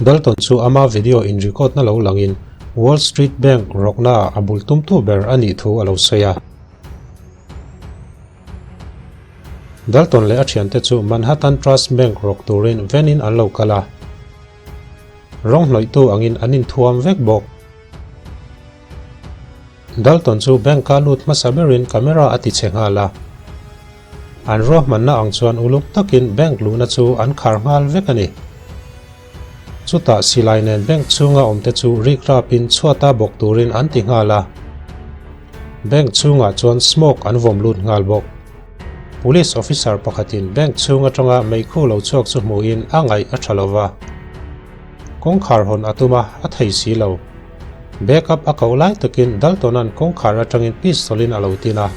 Dalton chu ama video in record na lo langin Wall Street Bank rawknaah a bul tumtu ber a nih thu a lo sawi a. Dalton leh a thiante chu Manhattan Trust Bank rawk turin van in an lo kal a. Rawng hnawihtu angin an inthuam vek bawk. Dalton chu bank-a lut hmasa berin camera a ti chhe nghal a. An ruahmanna ang chuan uluk takin bank luhna chu an khar nghal vek a ni. Chutah silai nen bank chhunga awmte chu rik rapin chhuata bawk turin an ti nghal a. Bank chhungah chuan smoke an vawm lut nghal bawk. Police officer pakhatin bank chhung atanga meikhu lo chhuak chu hmuhin a ngaih a tha lova. Kawngkhar hawn a tum a, a thei si lo. Backup a koh lai takin Dalton-a'n kawngkhar atangin pistol-in a lo tin a.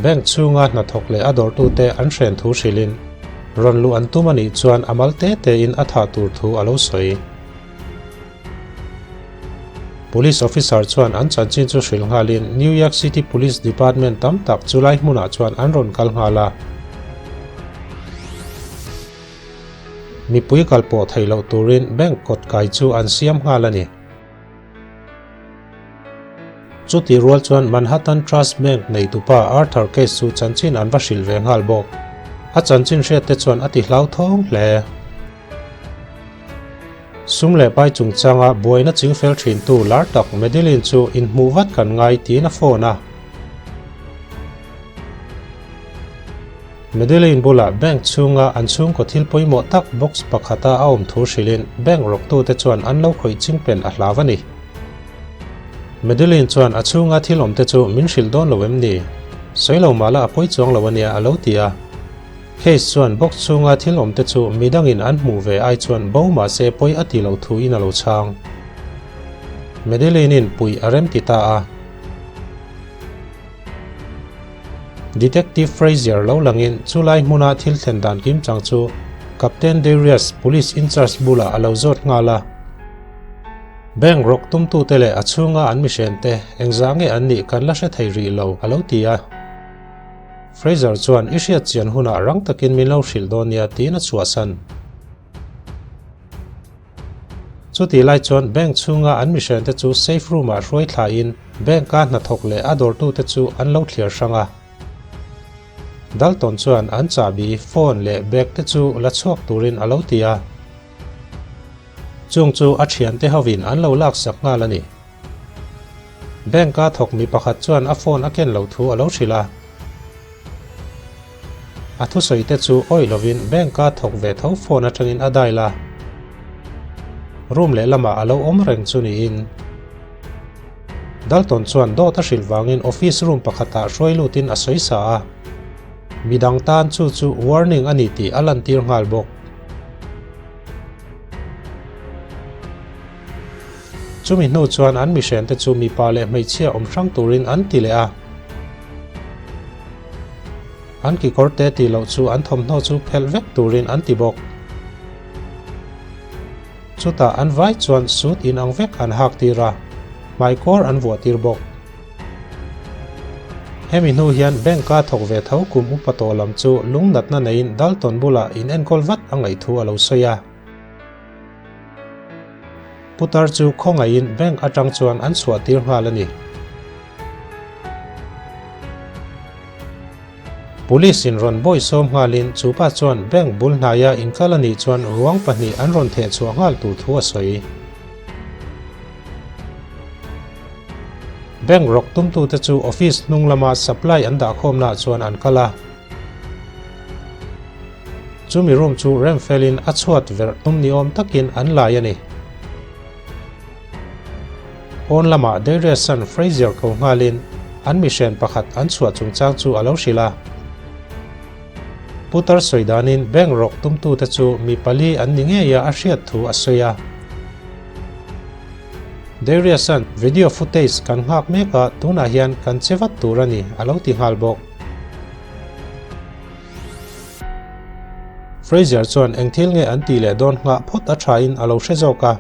Bank chhunga hnathawk leh a dawrtute an hren thu hrilhin rawn luh an tum a nih chuan a mal te tein a thah tur thu a lo sawi. Police officer chuan an chanchin chu hrilh nghalin New York City Police Department tam tak chulai hmunah chuan an rawn kal nghal a. Mipui kal pawh theih loh turin bank kawt kai chu an siam nghal a ni. Chutih rual chuan Manhattan Trust Bank neitupa Arthur Case chu chanchin an va hrilh ve nghal bawk. A chanchin hriat te chuan a ti hlauthawng hle. Sum leh pai chungchanga buaina chingfel thintu lar tak Madeline chu inhmuh vat kan ngai tiin a phone a. Madeline bulah bank chhunga an chhungkaw thil pawimawh tak box pakhata a awm thu hrilhin bank rawktute chuan an lo khawih chingpen a hlau a ni. Madeline chuan a chhunga thil awmte chu min hrilh dawn lo em ni? Sawi lo mahla a pawi chuang lo ania a lo ti a. Case chuan box chhunga thil awmte chu midangin an hmuh ve ai chuan bo mahse pawi a ti lo thuin a lo chhang. Madeline-in puih a remti ta a. Detective Frazier lo langin chulai hmuna thil thlen dan kim chang chu Captain Darius, Police in-charge bulah a lo zawt nghal a. Bank rawk tumtute leh a chhunga an mihrente engzah nge an nih kan la hre thei rih lo, a lo ti a. Frazier chuan i hriat chian hunah rang takin min lo hrilh dawn nia tiin a chhuahsan. Chutih lai chuan bank chhunga an mihrente chu safe room-ah hruai thlain bank-a hnathawk leh a dawrtute chu an lo thliar hrang a. Dalton chuan an chahbi, phone leh bag te chu la chhuak turin a lo ti a. Chung chu a thiante hovin an lo laksak nghal a ni. Bank-a thawk mi pakhat chuan a phone a ken loh thu a lo hrilh a. A thusawi te chu awih lovin bank-a thawk ve tho phone atangin a dial a, room lehlamah a lo awm reng chu niin. Dalton chuan dawt a hrilh vangin office room pakhatah hruai lutin a sawi sa a, midang tan chu chu warning a ni tih a lantir nghal bawk. Chumi hnu chuan an mihrente chu mipa leh hmeichhia awm hrang turin an ti leh a. An kikawr te tih loh chu an thawmhnaw chu phelh vek turin an ti bawk. Chutah an vai chuan suit inang vek an hak tir a, hmaikawr an vuah tir bawk. Hemi hnu hian bank-a thawk ve tho kum upa tawh lam chu lungnatna neiin Dalton bulah inenkawl vat a ngaih thu a lo sawi a. Putar chu khawngaihin bank atang chuan an chhuah tir nghal a ni. Police in rawn bawi sawm nghalin chu pa chuan bank bul hnaia inkal a nih chuan ruang pahnih an rawn theh chhuah nghal tur thu a sawi. Bank rawk tumtute chu office hnung lama supply an dahkhawmnaah chuan an kal a. Chumi room chu rem felin a chhuat verh tum ni awm takin an lai a ni. Pawn lamah Darius-a'n Frazier ko nghalin an mihren pakhat an chhuah chungchang chu a lo hrilh a. Putar sawi danin bank rawk tumtute chu mi pali an ni ngei a a hriat thu a sawi a. Darius-a'n video footage kan nghak mek a, tunah hian kan che vat tur a ni a lo ti nghal bawk. Frazier chuan eng thil nge an tih leh dawn nghah phawt a thain a lo hre zawk a.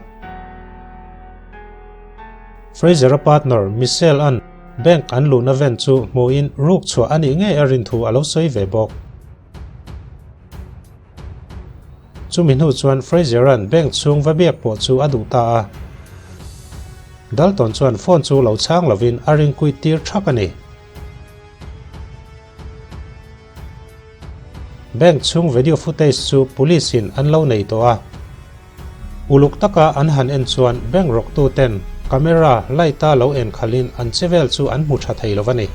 Frazier-a partner Michelle-a'n bank an luhna ven chu hmuhin ruk chhuah a nih ngei a rin thu a lo sawi ve bawk. Chumi hnu chuan Frazier-a'n bank chhung va biak pawh chu a duh ta a. Dalton chuan phone chu lo chhang lovin a ring kuit tir thak a ni. Bank chhung video footage chu police in an lo nei tawh a. Uluk taka an han en chuan bank rawktu ten camera light a lo en khalhin an che vel chu an hmu tha thei lo a ni.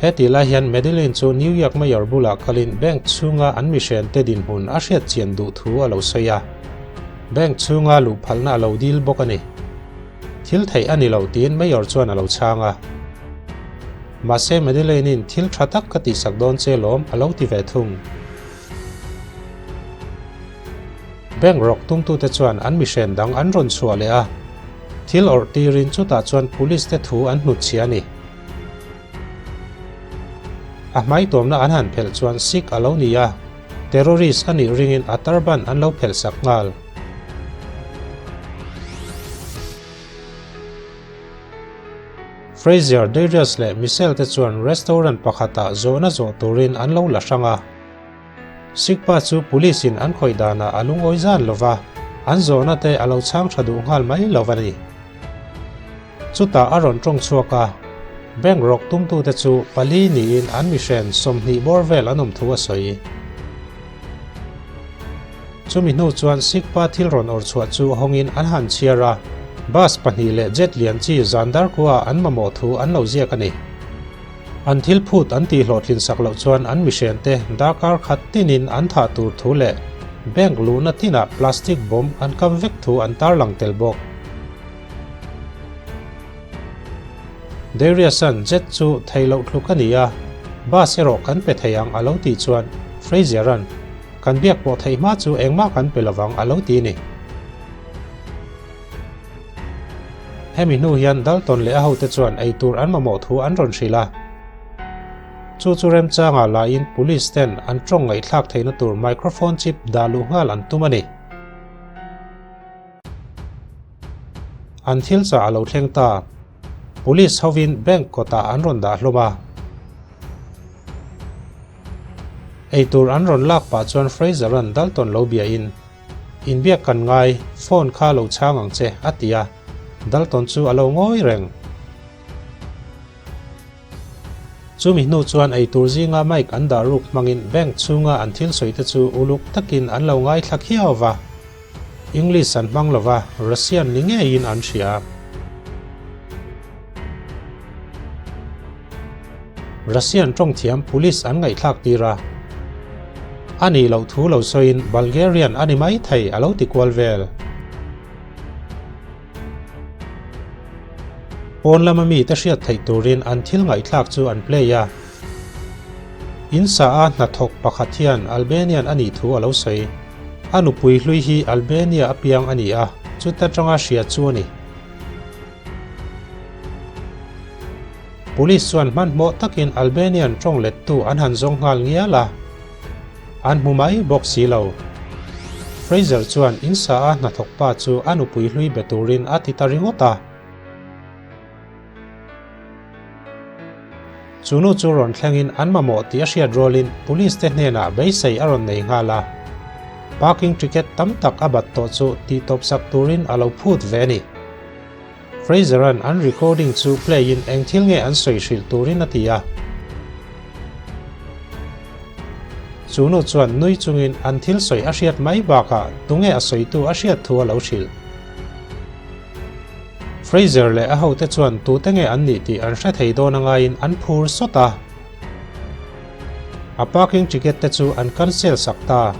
Hetih lai hian Madeline chu New York Mayor bulah kalin bank chhunga an mihrente dinhmun a hriat chian duh thu a lo sawi a. Bank chhunga luh phalna a lo dil bawk a ni. Thil theih a ni lo tiin Mayor chuan a lo chhang a. Mahse Madeline-in thil tha tak ka tihsak dawn che lawm a lo ti ve thung. Bank rawk tumtute chuan an mihren dang an rawn chhuah leh a, thil awrh tirin chutah chuan police te thu an hnutchhia a ni. A hmaituamna an han phelh chuan Sikh a lo ni a, terrorist a nih ringin a turban an lo phelh sak nghal. Frazier, Darius leh Michelle te chuan restaurant pakhatah zawhna zawh turin an lo la hrang a. Sikpa chu police in an khawih danah a lungawi zan lo va, an zawhna te a lo chhang tha duh nghal mai lo a ni. Chutah a rawn tawng chhuak a, bank rawk tumtute chu pali niin an mihren 20 bawr vel an awm thu a sawi. Chumi hnu chuan Sikpa thil rawn awrh chhuah chu hawngin an han chhiar a, bus pahnih leh jet lian chi zan darkua an mamawh thu an lo ziak a ni. An thil phut an tih hlawhtlin sak loh chuan an mihrente darkar khat tinin an thah tur thu leh bank luhna tinah plastic bomb an kam vek thu an tarlang tel bawk. Darius-a'n jet chu thei loh tluk a ni a, bus erawh kan pe thei ang a lo tih chuan Frazier-a'n kan biak pawh theih hma chu engmah kan pe lovang a lo ti a ni. Hemi hnu hian Dalton leh a hote chuan eitur an mamawh thu an rawn hrilh a. Chu chu remchangah lahin police ten an tawng ngaihthlak theihna tur microphone chip dah luh nghal an tum a ni. An thil chah a lo thleng ta. Police hovin bank kawtah an rawn dah hlawm a. Eitur an rawn lak pah chuan Fraser-a'n Dalton lo biahin, Inbiak kan ngai, phone kha lo chhang ang che, a ti a. Dalton chu a lo ngawi reng. Chumi hnu chuan eitur zinga mic an dah ruk hmangin bank chhunga an thil sawi te chu uluk takin an lo ngaithla khiau va. English an hmang lo va, Russian ni ngeiin an hria. Russian tawng thiam police an ngaihthlak tir a. A nih loh thu lo sawiin Bulgarian a ni mai thei a lo ti kual vel. Pawn lama mite hriat theih turin an thil ngaihthlak chu an play a. In sa a hnathawk pakhat hian Albanian a nih thu a lo sawi. A nupui hlui hi Albania a piang a ni a, chuta tanga hria chu a ni. Police chuan hmanhmawh takin Albanian tawng lettu an han zawng nghal ngial a. An hmu mai bawk si lo. Fraser chuan in sa a hnathawk pa chu a nupui hlui be turin a ti ta ringawt a. Chu nu chu rawn thlengin an mamawh tih a hriat rualin police te hnenah beisei a rawn nei nghal a. Parking ticket tam tak a bat tawh chu tihtawp sak turin a lo phut ve a ni. Fraser-a'n an recording chu play-in eng thil nge an sawi hrilh turin a ti a. Chu nu chuan nui chungin an thil sawi a hriat mai bakah tunge a sawitu a hriat thu a lo hrilh. Fraser leh a hote chuan tute nge an nih tih an hre thei dawn a ngaiin an phur sawt a. A parking ticket te chu an cancel sak ta.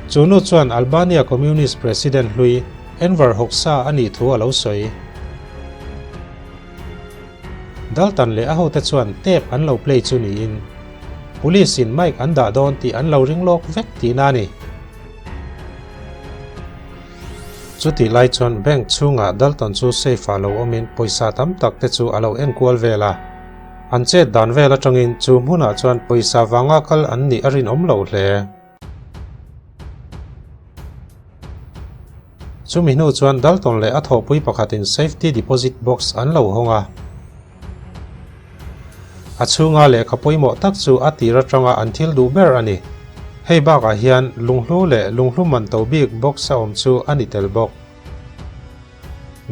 Chu nu chuan Albania Communist President hlui Enver Hoxha a nih thu a lo sawi. Dalton leh a hote chuan tape an lo play chu niin Police in mic an dah dawn tih an lo ring lawk vek tihna a ni. Chutih lai chuan bank chhungah Dalton chu safe ah lo awmin pawisa tam tak te chu a lo enkual vel a. An chet dan vel atangin chu hmunah chuan pawisa vanga kal an nih a rinawm lo hle. Chumi hnu chuan Dalton leh a thawhpui pakhatin safety deposit box an lo hawng a. A chhunga lehkha pawimawh tak chu a tir atanga an thil duh ber a ni. Hei bakah hian lunghlu leh lunghlu man to bik box a awm chu a ni tel bawk.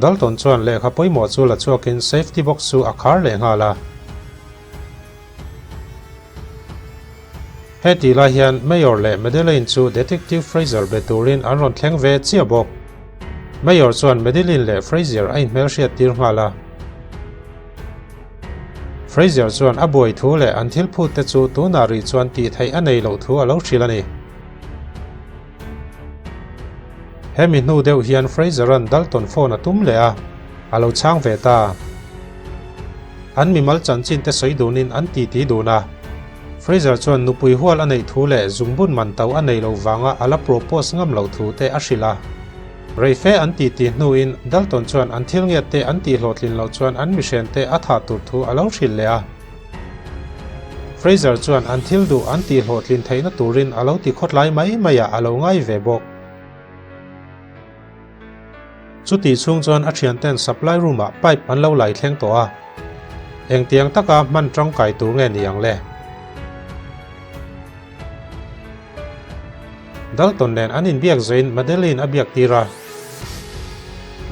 Dalton chuan lehkha pawimawh chu la chhuakin safety box chu a khar leh nghal a. Heti lai hian Mayor leh Madeleine chu Detective Fraser be turin an rawn thleng ve chiah bawk. Mayor chuan Madeleine leh Fraser a inhmelhriat tir nghal a. Fraser chuan a buai thu leh an thil phut te chu tunah rih chuan tih theih a nei loh thu a lo hrilh a ni. Hemi hnu deuh hian Fraser-a'n Dalton phone a tum leh a, a lo chhang ve ta. An mimal chanchin te sawi dunin an titi dun a. Fraser chuan nupui hual a neih thu leh zungbun man to a nei loh vanga a la propose ngam loh thu te a hrilh a. Rei fe an titi hnuin Dalton chuan an thil ngiat te an tih hlawhtlin loh chuan an mihren te a thah tur thu a lo hrilh leh a. Fraser chuan an thil duh an tih hlawhtlin theihna turin a lo ti khawtlai mai maiah a lo ngai ve bawk. Chutih chhung chuan a thianten supply room-ah pipe an lo lai thleng tawh a, engtiang taka hman tangkai tur nge ni ang le? Dalton nen an inbiak zawhin Madeline a biak tir a.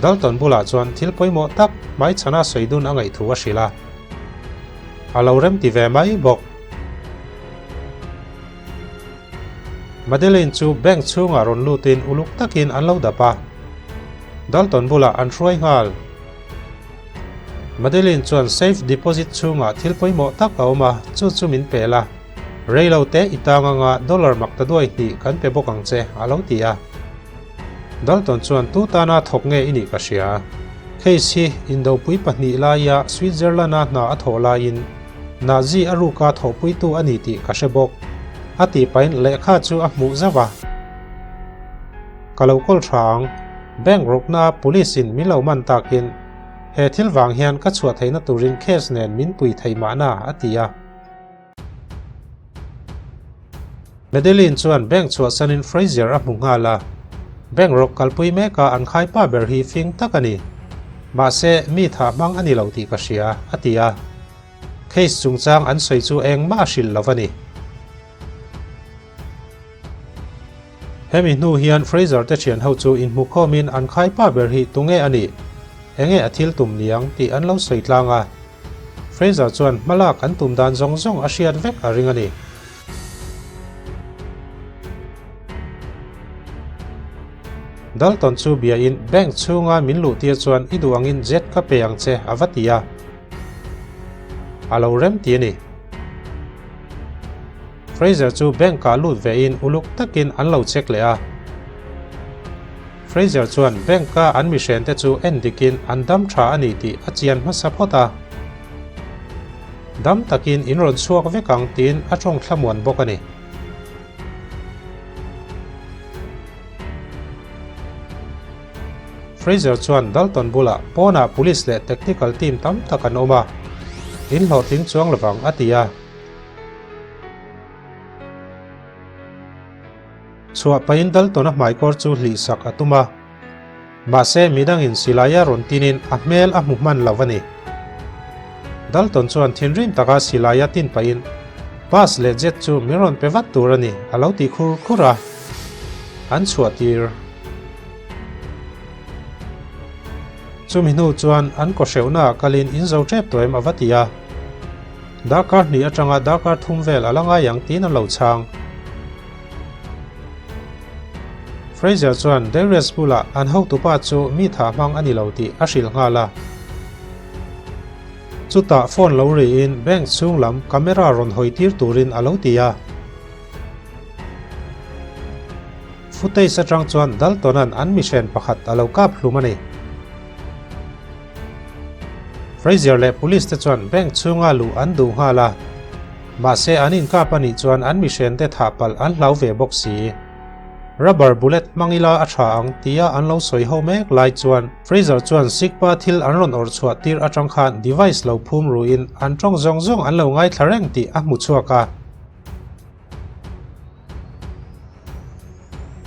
Dalton bulah chuan thil pawimawh tak hmaichhana sawi dun a ngaih thu a hrilh a. A lo remti ve mai bawk. Madeline chu bank chhungah rawn lutin uluk takin an lo dap a. Dalton bulah an hruai nghal. Madeline chuan safe deposit chhungah thil pawimawh tak a awm a, chu chu min pe la. Rei lo te i tang anga dollar mak ta duai hnih kan pe bawk ang che, a lo ti a. Dalton chuan tu tana thawk nge i nih ka hria. Case hi indopui pahnih laia Switzerland-a hna a thawh laiin Nazi a ruka thawhpuitu a ni tih ka hre bawk, a tih pahin lehkha chu a hmuh zauh a. Ka lo kawl tha ang, bank rukna police in min lo man takin he thil vang hian ka chhuah theihna turin case nen min pui thei mahna, a ti a. Madeline chuan bank chhuahsanin Frazier a hmu nghal a, bank rawk kalpui meka an khai pa ber hi fing tak a ni. Mahse, mi thah hmang a ni lo tih ka hria, a ti a. Case chungchang an sawi chu engmah a hrilh lo a ni. Hemi hnu hian Fraser te thian ho chu inhmukhawmin an khai pa ber hi tunge a nih, enge a thil tum niang tih an lo sawi tlang a. Fraser chuan hmalak an tum dan zawng zawng a hriat vek a ring a ni. Dalton chu biain bank chhunga min luh tir chuan i duh angin jet ka pe ang che a va ti a. A lo rem ti a ni. Fraser chu bank ah lut vein uluk takin an lo check leh a. Fraser chuan bank-a an mihrente chu en dikin an dam tha a ni tih a chian hmasa phawt a. Dam takin in rawn chhuak vek ang tiin a tawng thlamuan bawk a ni. Fraser chuan Dalton bulah pawnah police leh technical team tam tak an awm a, in hlawhtling chuang lovang a ti a. Chhuah pahin Dalton-a hmaikawr chu hlihsak a tum a, mahse midangin silaia rawn tinin a hmel a hmu hman lo a ni. Dalton chuan thinrim taka silaia tin pahin, Bus leh jet chu min rawn pe vat tur a ni, a lo ti khur khur a, an chhuah tir. Chumi hnu chuan an kawhreuhnaah kalin in zo tep tawh em a va ti a. Darkar hnih atanga darkar thum vel a la ngai ang tiin an lo chhang. Fraser chuan Darius bulah an hotupa chu mi thah hmang a ni lo tih a hrilh nghal a. Chutah phone lo riin bank chhung lam camera rawn hawi tir turin a lo ti a. Footage atang chuan Dalton-a'n an mihren pakhat a lo kap hlum a ni. Frazier leh police te chuan bank chhunga luh an duh nghal a, mahse an inkap a nih chuan an mihren te thah palh an hlau ve bawk si. Rubber bullet hmang ila a tha ang tia an lo sawi ho mek lai chuan Frazier chuan sikpa thil an rawn awrh chhuah tir atang khan device lo phum ruin an tawng zawng zawng an lo ngaithla reng tih a hmu chhuak a.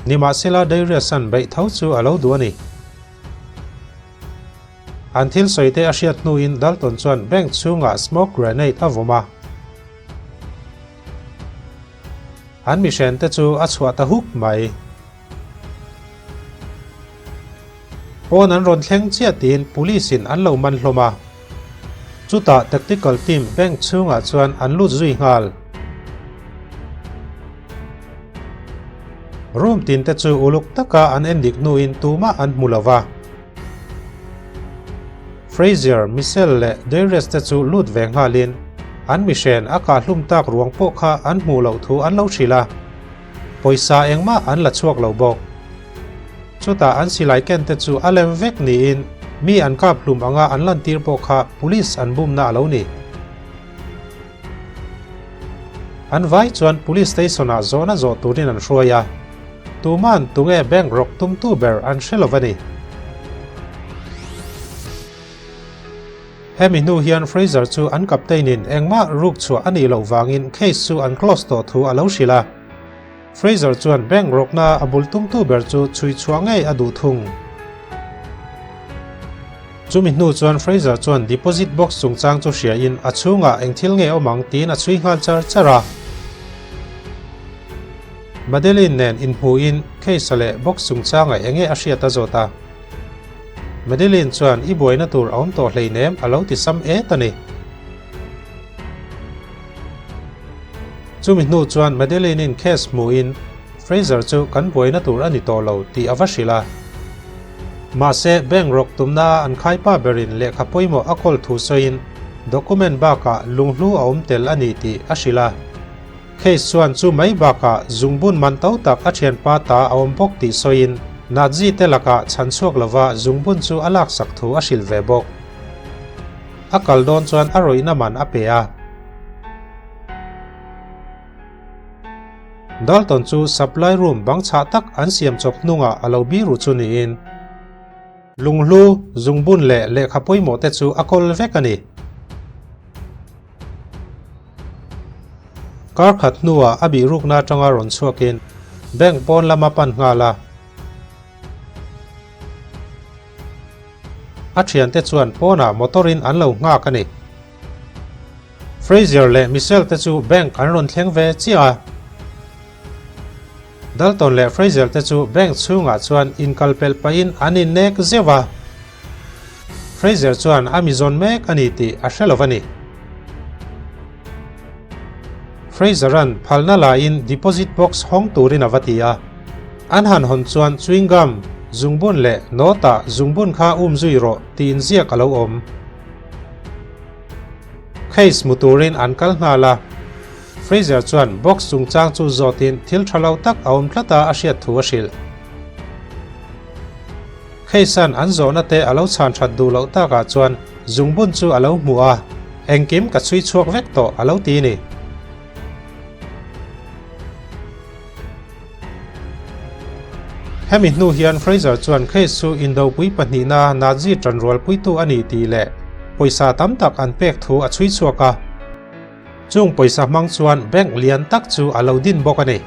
Nimahsela Darius-a'n beih tho chu a lo duh a ni. An thil sawi te a hriat hnuin Dalton chuan bank chhungah smoke grenade a vawm a. An mihren te chu a chhuah ta huk mai. Pawn an rawn thleng chiah tiin police in an lo man hlawm a. Chutah tactical team bank chhungah chuan an lut zui nghal. Room tin te chu uluk taka an endik hnuin tumah an hmu lo va. Frazier, Michelle leh Darius te chu lut ve nghalin an mihren a kahhlum tak ruang pawh kha an hmuh loh thu an lo hrilh a. Pawisa engmah an la chhuak lo bawk. Chutah an silai ken te chu a lem vek niin mi an kap hlum anga an lantir pawh kha police an bumna a lo ni. An vai chuan police station ah zawhna zawh turin an hruai a, tuman tunge bank rawk tumtu ber an hre lo a ni. Hemi hnu hian Fraser chu an captain in engmah ruk chhuah a nih loh vangin case chu an close tawh thu a lo hrilh a. Fraser chuan bank rawkna a bul tumtu ber chu chhui chhuah ngei a duh thung. Chumi hnu chuan Fraser chuan deposit box chungchang chu hria in a chhungah eng thil nge awm ang tiin a chhui nghal char char a. Madeline nen inhmuhin case-a leh box chungchangah enge a hriat a zawt a. Madeline chuan i buaina tur a awm tawh hleinem a lo ti sam et a ni. Chumi hnu chuan Madeline-in case hmuhin Fraser chu kan buaina tur a ni tawh lo tih a va hrilh a. Mahse, bank rawk tumna a an khaipa berin lehkha pawimawh a kawl thu sawiin document bakah lunghlu a awm tel a ni tih a hrilh a. Case chuan chu mai bakah zungbun man to tak a thianpa ta a awm bawk tih sawiin Nazi te lakah chhan chhuak lova zungbun chu a laksak thu a hrilh ve bawk. A kal dawn chuan a rawihna man a pe a. Dalton chu supply room bang chhah tak an siam chawp hnungah a lo biru chu niin lunghlu, zungbun leh lehkha pawimawh te chu a kawl vek a ni. Kar khat hnuah a bihrukna atanga rawn chhuakin bank pawn lama pan nghal a. A thiante chuan pawnah motor in an lo nghak a ni. Frazier leh Michelle te chu bank an rawn thleng ve chiah a. Dalton leh Frazier te chu bank chhungah chuan inkalpelh pahin an innek zeuh a. Frazier chuan a mi zawn mek a ni tih a hre lo a ni. Frazier-a'n phalna lain deposit box hawng turin a va ti a. An han hawn chuan chewing gum, zungbun leh note-ah zungbun kha um zui rawh tih inziak a lo awm. Case hmu turin an kal nghal a. Fraser chuan box chungchang chu zawtin thil tha lo tak a awm tlat a a hriat thu a hrilh. Case-a'n an zawhna te a lo chhan that duh loh takah chuan zungbun chu a lo hmu a, engkim ka chhui chhuak vek tawh a lo ti ni. Hemi hnu hian Fraser chuan case chu indopui pahnihna Nazi ṭanrualpuitu a ni tih leh pawisa tam tak an pek thu a chhui chhuak a. Chung pawisa hmang chuan bank lian tak chu a lo din bawk a ni.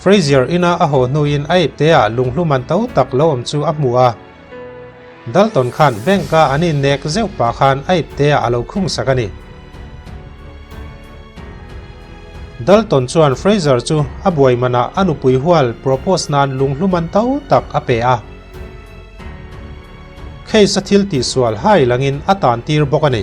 Fraser ina a haw hnuin a ipteah lunghlu man to tak lo awm chu a hmu a. Dalton khan bank-a an innek zeuh pah khan a ipteah a lo khung sak a ni. Dalton chuan Fraser chu a buai manah a nupui hual propose nan lunghlu man to tak a pe a. Case-a thil tihsual hai langin a tan tir bawk a ni.